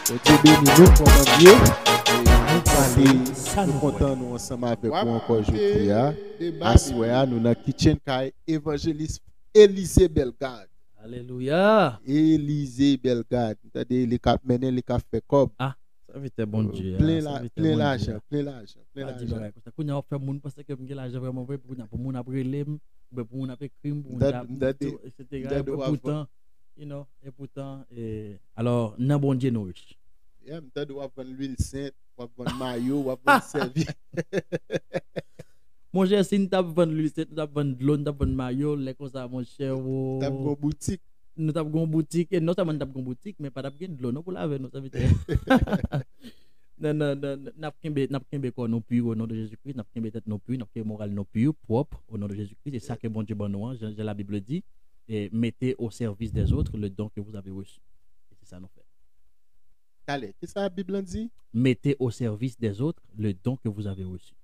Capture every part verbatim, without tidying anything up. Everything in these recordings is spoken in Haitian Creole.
Bondye beni nou kòman nou ye. E nou kontan nou ansanm avèk ou ankò jodi a. Aswè a nou nan kitchen kay evanjelis Elize Bellegarde. Alelouya. Elize Bellegarde. M tande li k ap mennen, li k ap fè kòb. Ah, sèvitè Bondye a. Plen lajan, plen lajan, plen lajan. Kounye a w ap fè moun panse ke m gen lajan vrèman vre, pou kounye a pou moun ap rele m, oubyen pou moun ap ekri m, pou moun ap di, etsetera. Epoutan, you know, epoutan, e, alò, nan Bondye nou rich. Yeah, m tande w ap vann lwil sent, w ap vann mayo, w ap vann sèvyèt. Monchè, si n t ap vann lwil sent, n t ap vann dlo, n t ap vann mayo, lè konsa, monchè, ou. N t ap gon boutik. Nou t ap gon boutik, e non sèlman n t ap gon boutik, men pa t ap gen dlo non pou lave nou, sèvitè. Nan, nan, nan, n ap kenbe, n ap kenbe kò nou pi o non de Jezikri, n ap kenbe tèt nou pi, n ap kenbe moral nou pi, pwòp, o non de Jezikri. Se sa ke Bondye ban nou an, jan, jan Labib di, e mettez au service des autres le don que vous avez reçu. E se sa nou fè. Talè, kisa Bib lan di? Mettez au service des autres le don que vous avez reçu.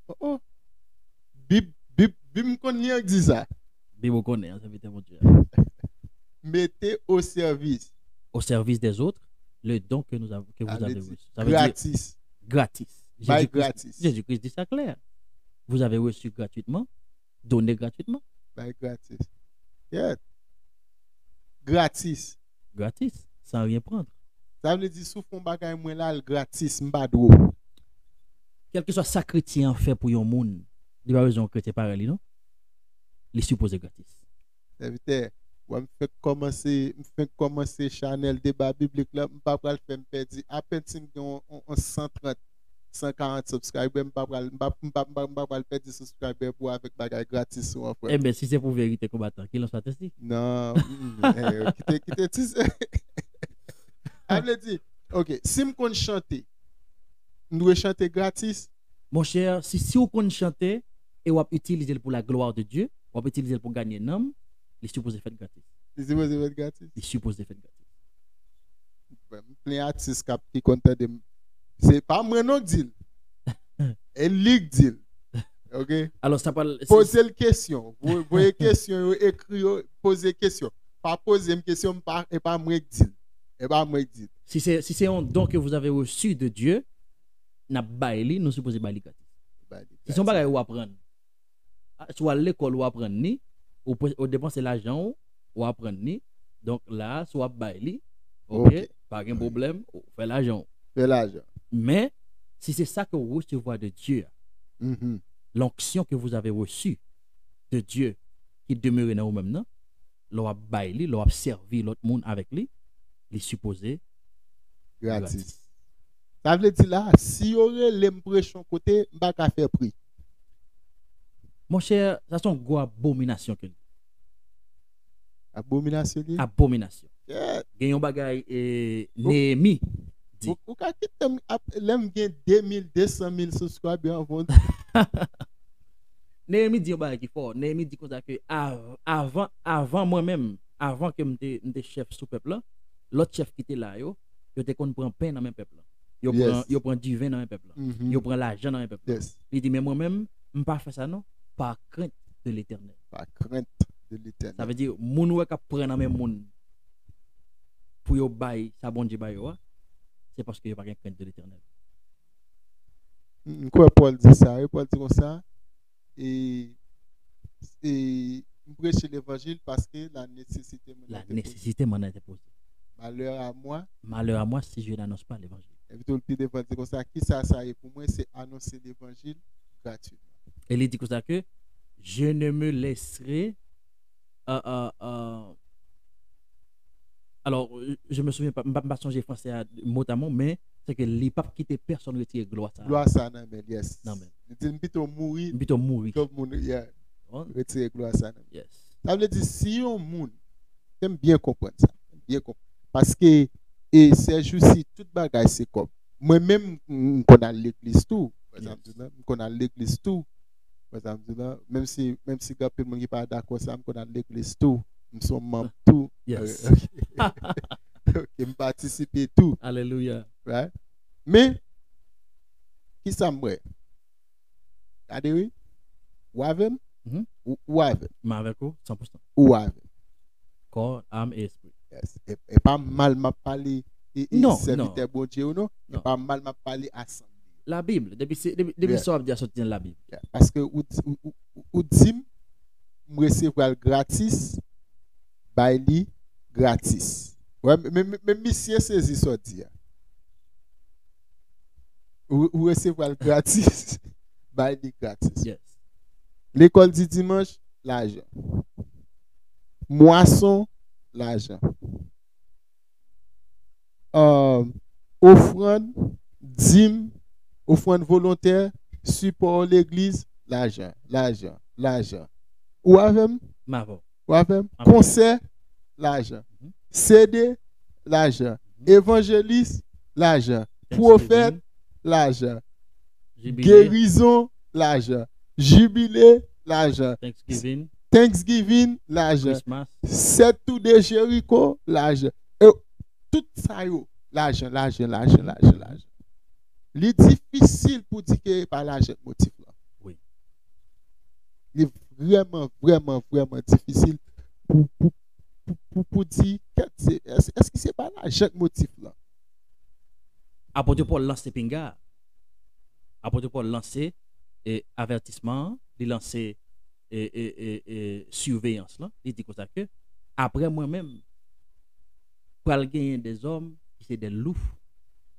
Oh, oh. Bib, Bib, Bib m konn li an k di sa. Bib ou konnen an, sèvitè Bondye a. Mettez au service. Au service des autres, le don que nous avons, que vous avez reçu. Ça veut dire gratis. Gratis. Bay gratis. Jésus-Christ dit ça clair. Vous avez reçu gratuitement, donnez gratuitement. Bay gratis. Yeah. Gratis. Gratis, sans rien prendre. Sa vle di si w fè yon bagay mwen la l gratis, m pa dwe w. Kèlkeswa sa kretyen an fè pou yon moun, li pa bezwen yon kretyen parèy li non. Li sipoze gratis. Sèvitè, wè m fenk kòmanse, m fenk kòmanse chanèl deba biblik la, m pa pral fè m pèdi apèn si m gen yon, yon, yon san trant, san karant subscriber, m pa pral, m pa, m pa, m pa, m pa pral pèdi subscriber pou avèk bagay gratis ou an frè. Enben, si se pou verite konbatan, kilè w sa te si? Non, mm, eh, kite, kite ti se. A vle di, ok, si m konn chante, m dwe chante gratis? Monchè, si, si w konn chante e w ap itilize l pou la gloire de Dieu, w ap itilize l pou ganye nanm, li sipoze fèt gratis. Li sipoze fèt gratis? Li sipoze fèt gratis. M plen atis k ap ki konn tande m. Se pa mwen non k di l. E li k di l. Ok? Alò sa pral poze l kesyon. Voye kesyon yo, ekri yo, poze kesyon. Pa poze m kesyon, m pa, e pa mwen k di l. E pa mwen k di l. Si se, si se yon don ke vous avez reçu de Dieu, n ap bay li, nou sipoze bay li gratis. Si se yon bagay ou aprann, si w al lekòl ou aprann li, ou, ou depanse lajan w, ou aprann li. Donk la, si w ap bay li, ok, pa gen pwoblèm, ou fè lajan w. Fè lajan. Men, si se sa ke w resevwa de Dye a, l'onction que vous avez reçue de Dieu ki demere nan ou menm nan, lè w ap bay li, lè w ap sèvi lòt moun avèk li, li sipoze gratis. Sa vle di la, si yo rele m preche yon kote, m pa ka fè pri. Monchè, sa se yon gwo abominasyon ke li. Abominasyon li? Abominasyon. Gen yon bagay e, Neyemi di. Ou, ou ka kite m ap, lè m gen de mil, de san mil subscriber anvan. Neyemi di yon bagay ki fò. Neyemi di konsa ke av, avan, avan mwen menm, avan ke m te, m te chèf sou pèp la, lòt chèf ki te la yo, yo te konn pran pen nan men pèp la. Yo pran, yo pran diven nan men pèp la. Yo pran lajan nan men pèp la. Li di, men mwen menm, m pa fè sa non, par crainte de l'Éternel. Par crainte de l'Éternel. Sa vle di, moun ou wè k ap pran nan men moun pou yo bay sa Bondye ba yo a, se paske yo pa gen krent de Letènèl. M kwè Pòl di sa, wi. Pòl di konsa, e, e, m preche levanjil paske la nesesite mwen. La nesesite mwen nan te poze. Malheur à moi. Malheur à moi si je n'annonce pas l'évangile. Epi tou l pi devan di konsa, kisa sa ye pou mwen, se anonse levanjil gratitman. E li di konsa ke, je ne me laisserai, euh, euh, euh, alors, je me souviens pas, m pa, m pa sonje fransè a mot à mot, men se ke li p ap kite pèsonn retire glwa sa. Glwa sa nan men l, yes. Nan men l. Li di, m pito mouri. M pito mouri. Ke moun, yeah. Retire glwa sa nan men l. Yes. Sa vle di, si yon moun, fè m byen konprann sa. Fè m byen konprann. Paske, e, sèjousi, tout bagay se kòb. Mwen menm, m konn al legliz tou. Wè sa m di w la? M konn al legliz tou. Wè sa m di w la? Menm si, menm si gen anpil moun ki pa dakò sa, m konn al legliz tou. M se yon manm tou. Yes. Ok, m patisipe tou. Alelouya. Right? Men, kisa m wè? Gade wi. Ou avè m? Ou, ou avè m? M avèk ou, san pou san. Ou avè m? Kò, am e espri. Yes. E, e pa mal m ap pale e, e Non, sèvitè non. Bondye yo, non. E Non. Pa mal m ap pale asanble. Labib, depi se, depi, depi Yeah. Sa w ap di a soti nan Labib. Yeah. Paske ou, di- ou, ou, ou di m, m resevwa l gratis, bay li gratis. Wè, men, men, men misye sezi sa w di a. Ou, ou resevwa l gratis, bay li gratis. Yes. Lekòl di dimanch, lajan. Mwason, lajan. Euh, ofrann, dim, ofrann volontè, sipò legliz, lajan, lajan, lajan. Ou avè m? M avè w. Ou avè m? Amen. Konsè, lajan. Mhm. C D, lajan. Mhm. Evanjelis, lajan. Thanksgiving. Pwofèt, lajan. Jibile. Gerizon, lajan. Jibile, lajan. Thanksgiving. Thanksgiving, lajan. Christmas. Sèt tou de Jeriko, lajan. E tout sa yo, lajan, lajan, lajan, lajan, lajan. Li difisil pou di ke e pa lajan k motif lan. Wi. Li vrèman, vrèman, vrèman difisil pou, pou, pou, pou, pou di, kèt, se, èske, èske se pa lajan k motif lan? Apot Pòl lanse pinga. Apot Pòl lanse, e, avètisman an, li lanse, e, e, e, e, siveyans lan. Li di konsa ke, apre mwen menm, pral genyen de zòm ki se de louf,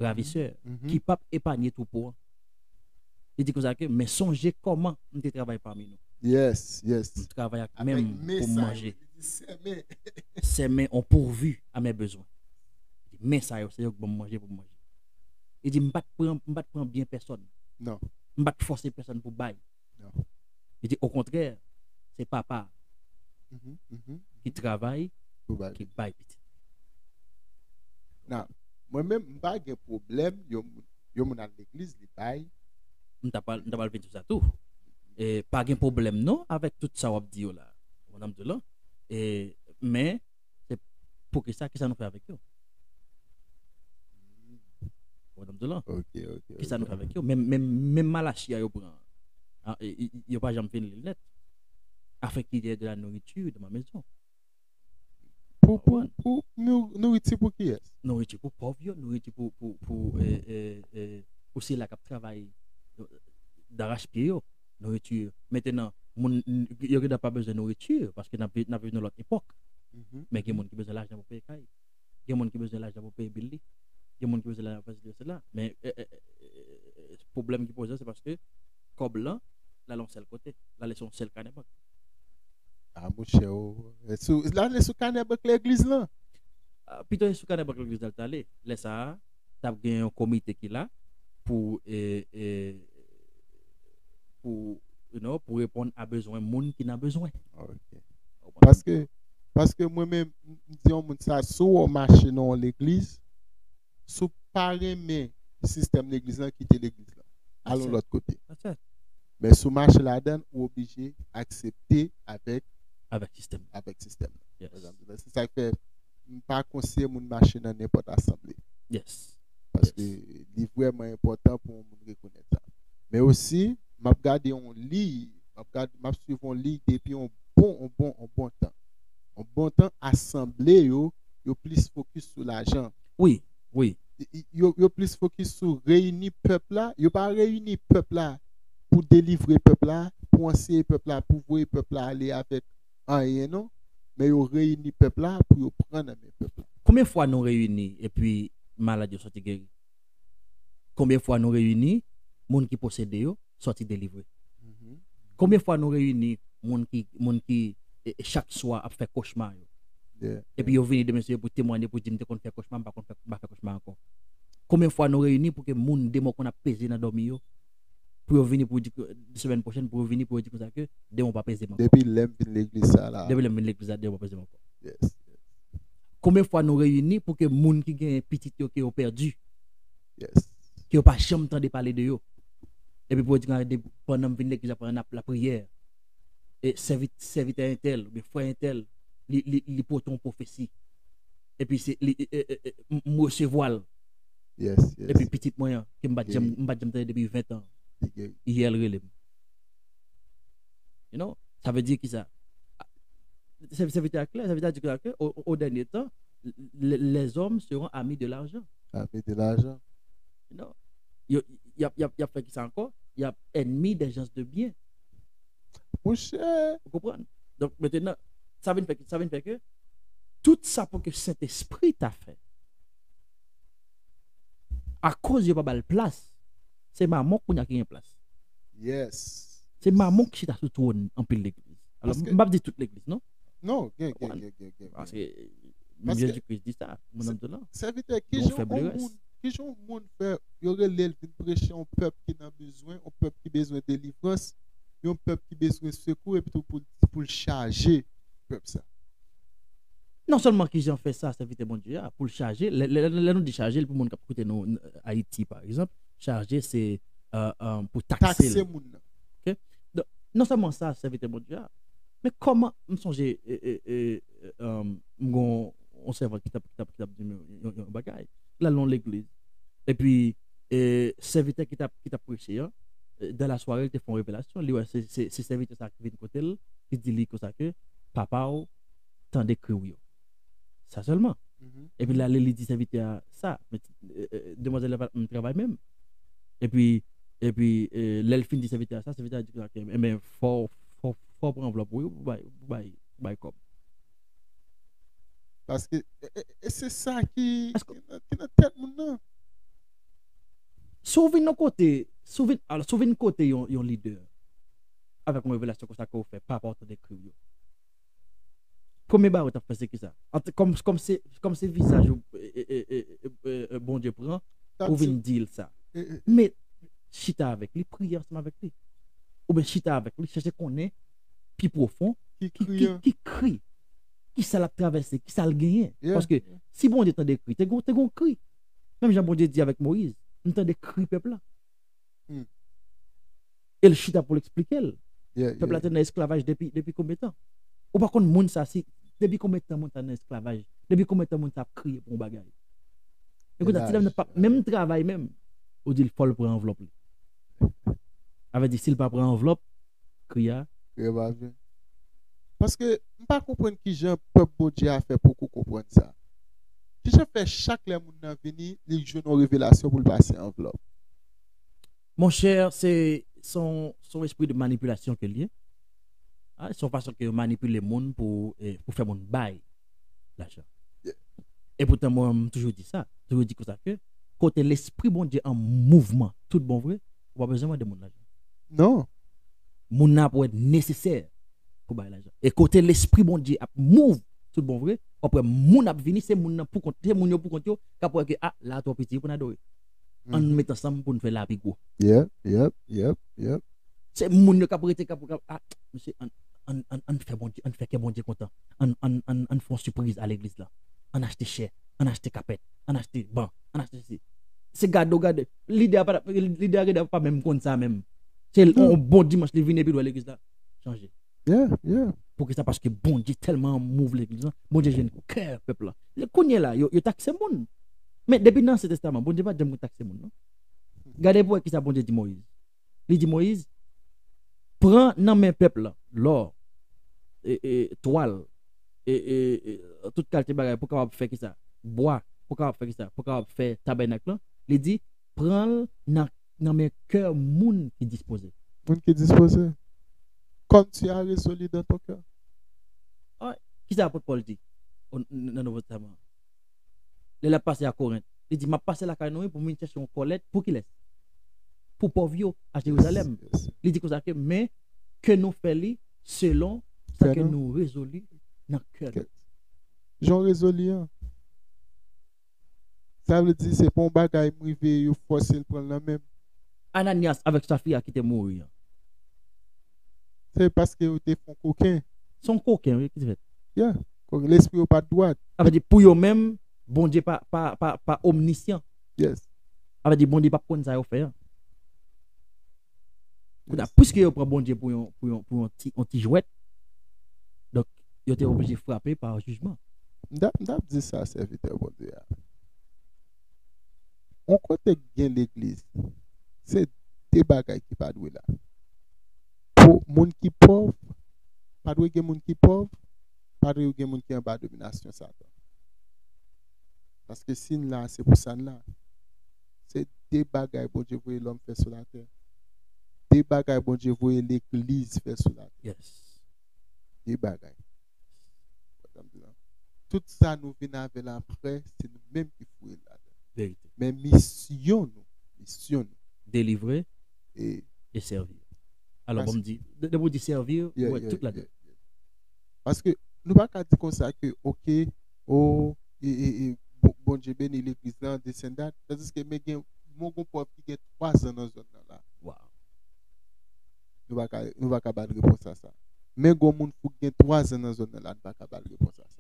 ravisè, Mhm. Ki p ap epanye twoupo an. Li di konsa ke, men sonje kòman m te travay pami nou. Yes, yes. M travay ak men m pou m manje. Li di sèmen. Sèmen on pourvu à mes besoins. Li di, men sa yo, se yo k ban m manje pou m manje. Li di, m pa t pran, m pa t pran byen pèsòn. Non. M pa t fòse pèsòn pou bay. Non. Li di, okontrè, se papa Mhm, mhm. Ki travay, pou bay ki pitit. Bay pitit. Nan, mwen menm, m pa gen pwoblèm, yon moun, yon moun al legliz, li bay. M ta pral, m ta pral vin sou sa tou. E, pa gen pwoblèm non avèk tout sa w ap di yo la. Ou konprann sa m di w la? E, men, se poukisa, kisa nou fè avèk yo? Ou konprann sa m di w la? Ok, ok, kisa nou fè avèk yo? Menm, menm, menm Malachi a yo pran. A, e, e, yo pa janm fin li l nèt. Afin qu'il y ait de la nourriture dans ma maison. Pou, pou, pou nou, nouriti pou kiyès? Nouriti pou pòv yo, nouriti pou, pou, pou, e, e, e, pou sila k ap travay, e, darachpye yo, nouriti. Mentenan, moun, yo gentan pa bezwen nouriti, paske n ap vi-, n ap viv nan lòt epòk. Mhm. Men gen moun ki bezwen lajan pou peye kay. Gen moun ki bezwen lajan pou peye bil li. Gen moun ki bezwen lajan pou fè sila. Men, e, e, e, e, pwoblèm ki poze, se paske kòb lan, l ale yon sèl kote. L ale sou yon sèl kanè bank. A, monchè, o. E sou, l ale sou kanè bank legliz lan. A, pito e sou kanè bank legliz lan l t ale. Lè sa a, t ap gen yon komite ki la pou, e, e, pou, you know, pou reponn a bezwen moun ki nan bezwen. Ok. Ou konprann? Paske, paske mwen menm, m di yon moun sa, si w wè w mache nan yon legliz, si w pa renmen sistèm legliz lan, kite legliz lan. Al yon lòt kote. That's it. Men si w mache ladan l, ou oblije aksepte avèk, avèk sistèm. Avèk sistèm lan. Yes. Se sa k fè m pa konseye moun mache nan nenpòt asanble. Yes. Paske li vrèman enpòtan pou yon moun rekonèt sa. Men osi, m ap gade yon liy, m ap gad-, m ap swiv yon liy depi yon bon, yon bon, yon bon tan. Yon bon tan, asanble yo, yo plis fokis sou lajan. Wi, wi. Y-, y-, yo, yo plis fokis sou reyini pèp la. Yo pa reyini pèp la pou delivre pèp la, pou anseye pèp la, pou voye pèp la ale avèk anyen non, men yo reyini pèp la pou yo pran nan men pèp la. Konbyen fwa nou reyini epi malad yo sòti geri? Konbyen fwa nou reyini moun ki posede yo sòti delivre? Mhm. Konbyen fwa nou reyini moun ki, moun ki, e, e, chak swa ap fè kochma yo? Yeah, epi yo vini demen se yo pou temwanye, pou di, "M te konn fè kochma, m pa konn fè, m pa fè kochma ankò." Konbyen fwa nou reyini pou ke moun demon konn ap peze nan dòmi yo, pou yo vini pou yo di ke, semèn pwochèn, pou yo vini pou yo di konsa ke demon pa peze m ankò? Depi lè m vin legliz sa la. Depi lè m vin legliz la, demon pa peze m ankò. Yes. Konbyen fwa nou reyini pou ke moun ki gen pitit yo ke yo pèdi, yes, ke yo pa janm tande pale de yo, epi pou yo di, "Gade, pandan m vin legliz la, pandan n ap lapriyè, e sèvit-, sèvitè entèl, oubyen frè entèl, li, li, li pote yon pwofesi. Epi se, li, e, e, e, m, m resevwa l. Yes, yes. Epi pitit mwen an, ke m pa t janm, m pa t janm tande depi ven tan. Li geri. Yè l rele m." You know? Sa vle di ki sa? Sèvi-, sèvitè a klè, sèvitè a di klè ke o, o, o dènye tan, les, les hommes seront amis de l'argent. Amis de l'argent. You know? Yo, y ap, y ap, y ap fè ki sa ankò? Y ap ennemis des gens de bien. Monchè. Ou konprann? Donk, mentnan, sa vin fè, sa vin fè ke tout sa pou ke Sentespri ta fè, akoz yo pa ba l plas, se mamon kounye a ki gen plas. Yes. Se mamon ki chita sou twòn anpil legliz. Alò, m p ap di tout legliz, non. Non, gen, gen, gen, gen, gen. Paske menm Jezi Kris di sa, moun nan tou la. Sèvitè, kijan yon moun, kijan yon moun fè, yo rele l vin preche yon pèp ki nan bezwen, yon pèp ki bezwen delivrans, yon pèp ki bezwen sekou, epi tou pou, pou l chaje pèp sa? Non sèlman kijan fè sa, sèvitè Bondye a, pou l chaje, lè, lè, lè nou di chaje, l pou moun k ap koute nou, Ayiti, pa egzanp, chaje se, euh, euh, pou takse l. Takse moun nan. Ok? Donk, non sèlman sa, sèvitè Bondye a, men kòman, m sonje, e, e, e, e, um, m gon yon sèvant ki t ap, ki t ap, ki t ap di m yon, yon, yon bagay. L al nan yon legliz. Epi, e, sèvitè ki t ap, ki t ap preche an, e, dan lasware, li te fè yon revelasyon. Li wè se, se, se sèvitè sa ki vin kote l, ki di li konsa ke, "Papa w tande kri w yo." Sa sèlman. Epi l ale, li di sèvitè a sa. Men, e, e, demwazèl la pa t menm travay menm. Epi, epi, e, lè l fin di sèvitè a sa, sèvitè a di konsa ke, "Enben, fò, fò, fò w pran anvlòp ou wi pou bay, pou bay, pou bay kòb." Paske, e, e, e se sa ki, ki nan, ki nan tèt moun nan. Si w vin nan kote, si w vin, alò, si w vin kote yon, yon lidè avèk yon revelasyon konsa ke w fè, "Papa w tande kri w yo." Premye bagay ou t ap fè se ki sa? Ant, kòm, kòm se, kòm se vizaj ou, e, e, Bondye pran pou vin di l sa. Men chita avèk li, priye ansanm avèk li. Oubyen chita avèk li, chèche konnen pi pwofon ki, ki, ki kri, ki sa l ap travèse, ki sa l genyen. Paske si Bondye tande kri, te gon, te gon kri. Menm jan Bondye di avèk Moyiz, "M tande kri pèp la." E l chita pou l eksplike l. Pèp la te nan esklavaj depi, depi konbyen tan? Ou pa konn moun sa, si, depi konbyen tan moun sa nan esklavaj? Depi konbyen tan moun sa ap kriye pou yon bagay? Ekout, ti nèg nan p ap menm travay menm. Ou di l fò l pran anvlòp li. Sa vle di, si l pa pran anvlòp, kri a. Kri a pa vin. Paske m pa konprann kijan pèp Bondye a fè poko konprann sa. Kijan fè chak lè moun nan vini, li jwenn yon revelasyon pou l pase anvlòp? Monchè, se, se yon, se yon espri de manipilasyon ke l ye. A, se yon fason ke yo manipile moun pou, e, pou fè moun bay lajan. Epoutan, mwen, m toujou di sa. Toujou di konsa ke kote Lespri Bondye an mouvman, tout bon vre, ou pa bezwen mande moun lajan. Non. Moun nan ap wè nesesè pou bay lajan. E kote Lespri Bondye ap mouv, tout bon vre, w ap wè moun ap vini, se moun nan pou kont, se moun yo pou kont yo, k ap wè ke, a, la twò piti pou n adore. Ann met ansanm pou n fè la pi gwo. Yep, yep, yep, yep. Se moun yo k ap rete, k ap, k ap, a, mesye, ann, ann, ann, ann fè Bondye, ann fè kè Bondye kontan. Ann, ann, ann, ann fè yon sipriz a legliz la. Ann achte chè, ann achte kapèt, ann achte ban, ann achte sesi. Se gade w gade. Lidè a pa, lidè a genlè pa menm konn sa menm. Se yon bon dimanch li vini epi l wè legliz la chanje. Yeah, yeah. Poukisa? Paske Bondye tèlman mouv legliz lan, Bondye jwenn kè pèp la. Kounye a la, yo, yo takse moun. Men depi nan Ansyen Testaman, Bondye pa t janm konn takse moun, non. Gade pou wè kisa Bondye di Moyiz. Li di Moyiz, pran nan men pèp la, lò, e, e, twal, e, e, e, tout kalite bagay pou kapab fè kisa? Bwa, pou kapab fè kisa? Pou kapab fè tabènak lan. Li di, pran l nan, nan men kè moun ki dispoze. Moun ki dispoze. Comme tu as résolu dans ton cœur. Ah, kisa apot Pòl di nan Nouvo Testaman? Lè l ap pase a Korent, li di, "M ap pase lakay nou wi pou m vin chèche yon kòlèt." Pou kilès? Pou pòv yo a Jerizalèm. Li di konsa ke, men ke nou fè li selon sa ke nou rezoli nan kè nou. Jan w rezoli an. Sa vle di se pa yon bagay m rive yo fòse l pran l nan men m. Ananyas avèk Safira ki te mouri an. Se paske yo te fè yon koken. Se yon koken, wi, ki te fèt. Yeah. Koken, lespri yo pa t dwat. Sa vle di pou yo menm, Bondye pa, pa, pa, pa omnisyan. Yes. Sa vle di Bondye p ap konn sa yo fè an. Kounye a, piske yo pran Bondye pou yon, pou yon, pou yon ti, yon ti jwèt, donk, yo te oblije frape pa jijman. M t ap, m t ap di sa, sèvitè Bondye a. Yon kote k gen legliz, se de bagay ki pa dwe la. Pou moun ki pòv, pa dwe gen moun ki pòv, pa dwe gen moun ki anba dominasyon Satan. Paske si n la, se pou sa n la. Se de bagay Bondye voye lòm fè sou latè. De bagay Bondye voye legliz fè sou latè. Yes. De bagay. Tout sa nou vin avè l apre, se nou menm ki foure l ladan. Verite. Men misyon nou, misyon nou, Delivre e e sèvi. Alò, Pas- bon, m di, de- depi w di sèvi, Yeah, ou wè yeah, tout ladan. Yeah, yeah. Paske nou pa ka di konsa ke, oke, o, e, e, e, Bon- Bondye beni legliz lan, this and that. Tandiske men gen, mwen gon pòv ki gen twa zan nan zòn nan la. Wow. Nou pa ka, nou pa ka ba l repons a sa. Men gon moun fou ki gen twa zan nan zòn nan la, nou pa ka ba l repons a sa.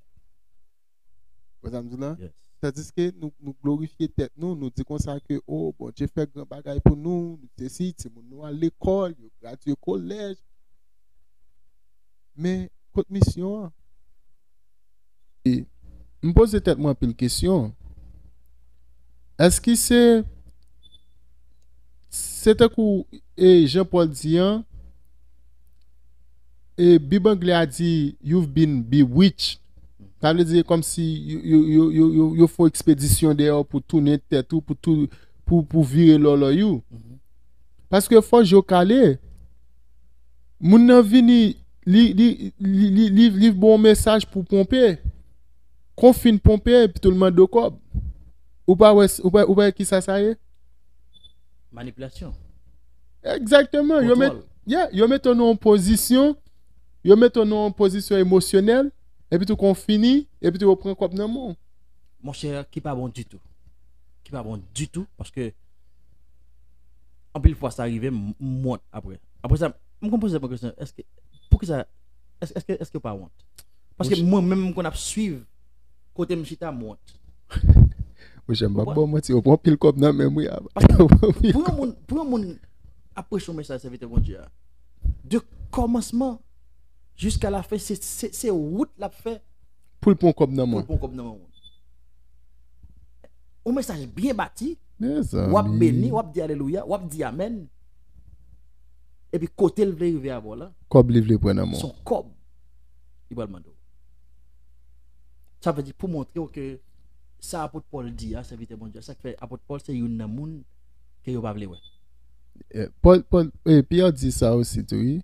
Wè sa m di la? Yes. Tandiske nou, nou glorifye tèt nou, nou di konsa ke, o, Bondye fè gran bagay pou nou, nou sesi, timoun nou al lekòl, yo gradye kolèj. Men, kot misyon an? E m poze tèt mwen anpil kesyon. Èske se, se tankou e Jean Paul di an, e Bib anglè a di, you've been bewitched. Sa vle di kòmsi yo, yo, yo, yo, yo, yo fè yon ekspedisyon dèyè w pou tounen tèt ou, pou, tou, pou, pou vire lòlòy ou. Paske fò je w kale, moun nan vini, li, li, li, li, li, li ba w mesaj pou ponpe. Kon w fin ponpe, epi tou l mande w kòb. Ou pa wè, ou pa, ou pa wè kisa sa ye? Manipilasyon. Egzakteman. Yo met, Kontwòl. Yeah, yo mete w nan yon pozisyon, yo mete w nan yon pozisyon emosyonèl, epi tou kon w fini, epi tou yo pran kòb nan men w. Monchè, ki pa bon ditou. Ki pa bon ditou, paske anpil fwa sa rive, m m wont apre. Apre sa, m konn poze mwen kesyon, èske, poukisa, èske, èske, èske w pa wont? Paske Monchè. Mwen menm, m konn ap swiv kote m chita, m wont. Monchè, m p ap Konprann? ba w manti, yo pran pil kòb nan men m, wi. Paske pou yon moun, pou yon moun ap preche yon mesaj sèvitè Bondye a, de kòmansman jiska lafen, se, se, se wout l ap fè Pou l pran kòb nan pou men l pran kòb nan men moun. Yon mesaj byen bati, w. w ap beni, w ap di alelouya, w ap di amèn. Epi kote l vle rive avè w la, Kòb li vle pran nan men w. Se yon kòb li pral mande w. Sa vle di pou montre w ke sa apot Pòl di a, sèvitè Bondye a, sa k fè apot Pòl se youn nan moun ke yo pa vle wè. Eh, Pòl, Pòl, eh, Pyè di sa osi tou, wi.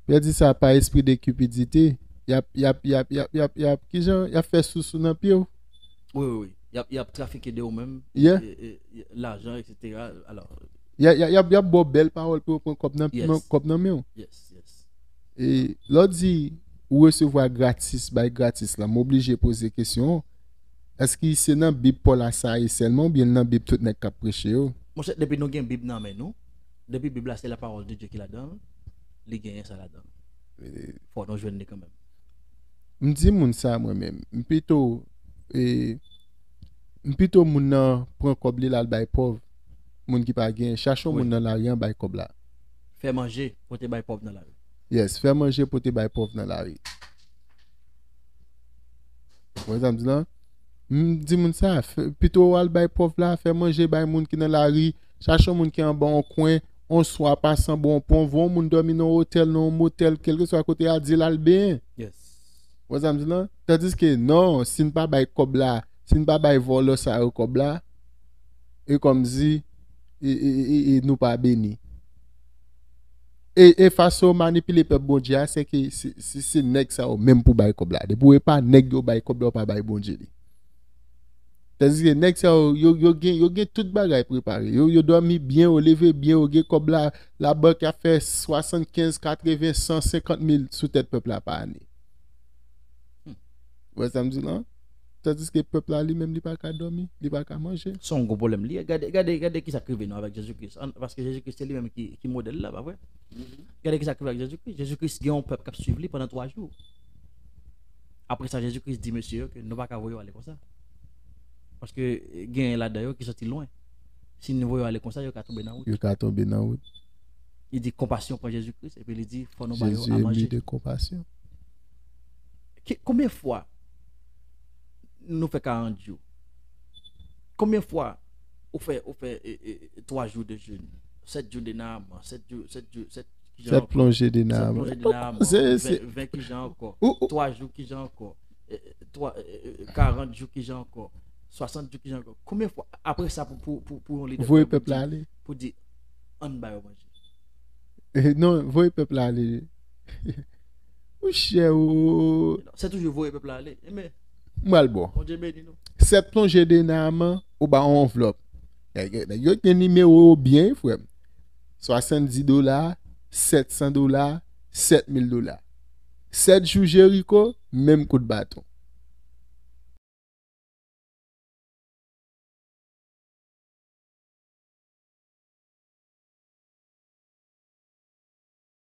Pyè di sa pa espri de kipidite. Y ap, y ap, y ap, y ap, y ap, y ap, kijan, y ap fè sousou nan pye w. Wi, wi, wi. Y ap, y ap trafike de ou menm. Yeah. E, e, e, lajan, et cetera. Alò, Y a- y a- y ap y ap ba w bèl pawòl pou yo pran kòb nan, Yes. nan- kòb nan men w. Yes, yes. E lè w di ou resevwa gratis, bay gratis la, m oblije poze kesyon an, èske se nan Bib Pòl la sa ye sèlman oubyen nan Bib tout nèg k ap preche yo? Monchè, depi nou gen Bib nan men nou, depi Bib la se la parole de Dieu ki ladan l, li genyen sa ladan l. Fò nou jwenn li kanmenm. M di moun sa mwen menm. M pito, e, m pito moun nan pran kòb li l al bay pòv. Moun ki pa gen, chache yon Wi. Moun nan lari an bay kòb la. Fè manje, pote bay pòv nan lari. Yes, fè manje pote bay pòv nan lari. Ou wè sa m di la? M di moun sa, fè- pito w al bay pòv la, fè manje bay moun ki nan lari, chache yon moun ki anba yon kwen, yon swa pase anba yon pon, voye yon moun dòmi nan yon otèl, nan yon motèl, kèlkeswa kote a, di l al benyen. Yes. Ou wè sa m di la? Tandiske non, si n pa bay kòb la, si n pa bay vòlò sa yo kòb la, e kòmsi e, e, e, e, e nou pa beni. E, e fason yo manipile pèp Bondye a, se ke se, se, se nèg sa yo menm pou bay kòb la. Depi w e pa nèg yo bay kòb la, w pa bay Bondye li. Tandiske nèg sa yo, yo, yo gen, yo gen tout bagay prepare. Yo, yo dòmi byen, yo leve byen, yo gen kòb la, labank ap fè swasannkenz, katreven, san senkant mil sou tèt pèp la pa ane. Ou wè sa m di la? Tandiske pèp la li menm li pa ka dòmi, li pa ka manje. Se yon gwo pwoblèm li ye. Gade, gade, gade ki sa k rive nou avèk Jezi Kris. An- Paske Jezi Kris se li menm ki, ki modèl la, pa vre? Gade ki sa k rive avèk Jezi Kris. Jezi Kris gen yon pèp k ap swiv li pandan twa jou. Apre sa, Jezi Kris di mesye yo ke nou pa ka voye yo ale konsa. Paske genyen ladan yo ki soti lwen. Si nou voye yo ale konsa, yo ka tonbe nan wout. Yo ka tonbe nan wout. Li di konpasyon pran Jezi Kris, epi li di fò nou ba yo Jezi a emi manje. De konpasyon. Ki- Konbyen fwa nou fè karant jou? Konbyen fwa ou fè, ou fè e, e, e, twa jou de jèn? Sèt jou de Naaman, sèt jou, sèt jou, sèt kijan Sèt ankò? Plonje de Sèt Naaman. Plonje de Naaman. Se- se- Ven, ven kijan ankò? Ou- ou- Twa jou kijan ankò? E, e, twa, e, e, karant jou kijan ankò? Swasant jou ki jan ankò. Konbyen fwa apre sa pou, pou, pou, pou yon lidè Voye pou pèp la di, ale. Pou di, ann ba yo manje? Eh, non, voye pèp la ale. Ou chè ou. Se toujou voye pèp la ale. Enben, Mwen al bon. Bondye beni nou. Sèt plonje de nan aman ou ba yon anvlòp. Nèg nèg yo gen nimewo yo byen, frè m. Swasanndis dola, sèt san dola, sèt mil dola. Sèt jou Jeriko, menm kout baton.